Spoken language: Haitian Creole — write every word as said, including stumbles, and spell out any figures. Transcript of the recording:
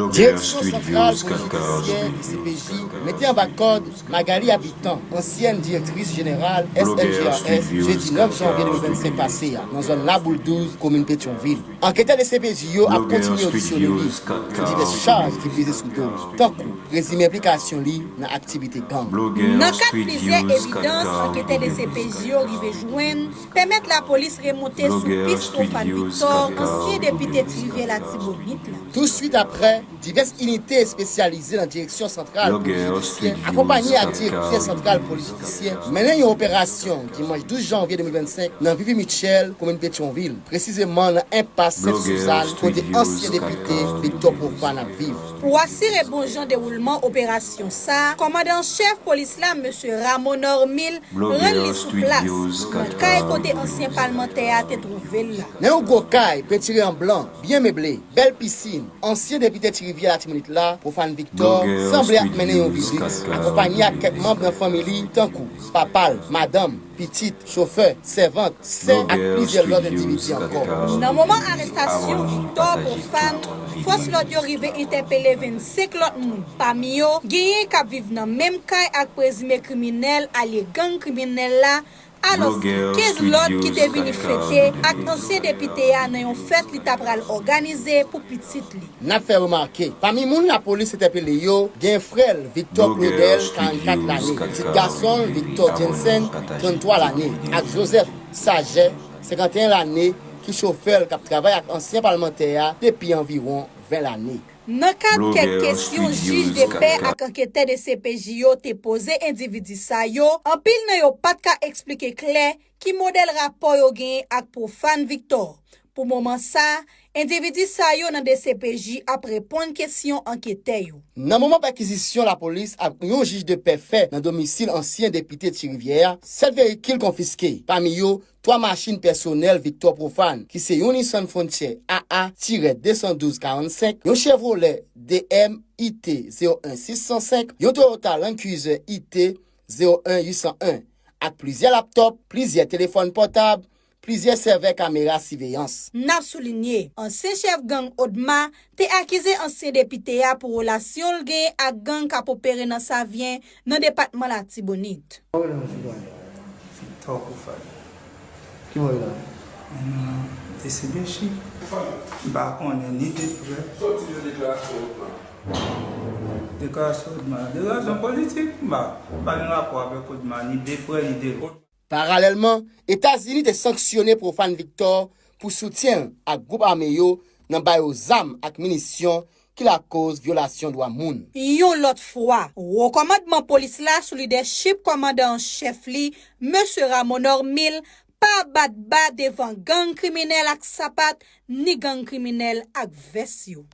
Direksyon Santral Polis Jidisyè, D C P J, mete anba kòd Magali Habitant, ansyèn direktris jeneral S N G R S, jedi nèf janvye de mil vennsenk pase a, nan zòn Laboul douz, komin Petyonvil. Anketè D C P J yo ap kontinye odisyone li pou divès chaj ki peze sou do l, tankou prezime enplikasyon li nan aktivite gang. Nan kad plizyè evidans anketè D C P J yo rive jwenn, pèmèt lapolis remonte sou pis Profane Victor, ansyen depite Ti Rivyè Latibonit la. Touswit aprè, divès inite espesyalize nan Direksyon Santral Polis Jidisyè, akonpanye ak Direktè Santral Polis Jidisyè, mennen yon operasyon dimanch douz janvye de mil vennsenk nan Vivi Mitchell, komin Petyonvil, presizeman nan enpas Sent Sizàn, kote ansyen depite Victor Profane ap viv. Pou asire bon jan dewoulman operasyon sa a, kòmandan an chèf polis la, mesye Rameau Normil, rann li sou plas, nan kay kote ansyen palmantè a te twouve l la. Nan yon gwo kay pentire an blan, byen meble, bèl pisin, ansyen depite Ti Rivyè Latibonit la, Profane Victor, sanble ap mennen yon vizit, akonpanye ak kèk manm nan fanmi li, tankou papa l, madanm, pitit, chofè, sèvant, sè ak plizyè lòt endividi ankò. Nan moman arestasyon Victor Profane, fòs lòd yo rive entèpele vennsenk lòt moun. Pami yo, genyen k ap viv nan menm kay ak prezime kriminèl alye gang kriminèl la, alòske kenz lòt ki te vini fete ak ansyen depite a nan yon fèt li ta pral òganize pou pitit li. N ap fè remake, pami moun lapolis entèpele yo, gen frè l, Victor Claudel, karannkat lane, pitit gason l, Victor Jensen, tranntwa lane, ak Joseph Saget, senkanteyen lane, ki chofè l k ap travay ak ansyen palmantè a depi anviwon ven lane. Nan kad kèk kesyon jij de pè ak anketè D C P J yo te poze endividi sa yo, anpil nan yo pa t ka eksplike klè ki modèl rapò yo genyen ak Profane Victor. Pou moman sa, endividi sa yo nan D C P J ap reponn kesyon anketè yo. Nan moman pèkizisyon lapolis ak yon jij de pè fè nan domisil ansyen depite Ti Rivyè a, sèt veyikil konfiske, pami yo twa machin pèsonèl Victor Profane, ki se yon Nissan Frontier A A tirè de san douz karannsenk, yon Chevrolet D M I T zewo en sis san senk, yon Toyota Land Cruiser I T zewo en uit san en, ak plizyè laptòp, plizyè telefòn pòtab, plizyè sèvè kamera siveyans. N ap soulinye, ansyen chèf gang Odma te akize ansyen depite a pou relasyon l genyen ak gang k ap opere nan Savyen, nan depatman Latibonit. Victor Profane. Ki bò l la? Nan D C P J. M pa konnen ni de prè. Soti nan deklarasyon Odma. Deklarasyon Odma. Deklarasyon politik, m pa, m pa gen rapò avèk Odma, ni de prè, ni de lwen. Paralèlman, Etazini te sanksyone Profane Victor pou soutyen l ak gwoup ame yo nan ba yo zam ak minisyon ki lakoz vyolasyon dwa moun. Yon lòt fwa, wo kòmandman polis la sou lidèchip kòmandan an chèf li, mesye Rameau Normil, pa bat ba devan gang kriminèl ak sapat, ni gang kriminèl ak vès yo.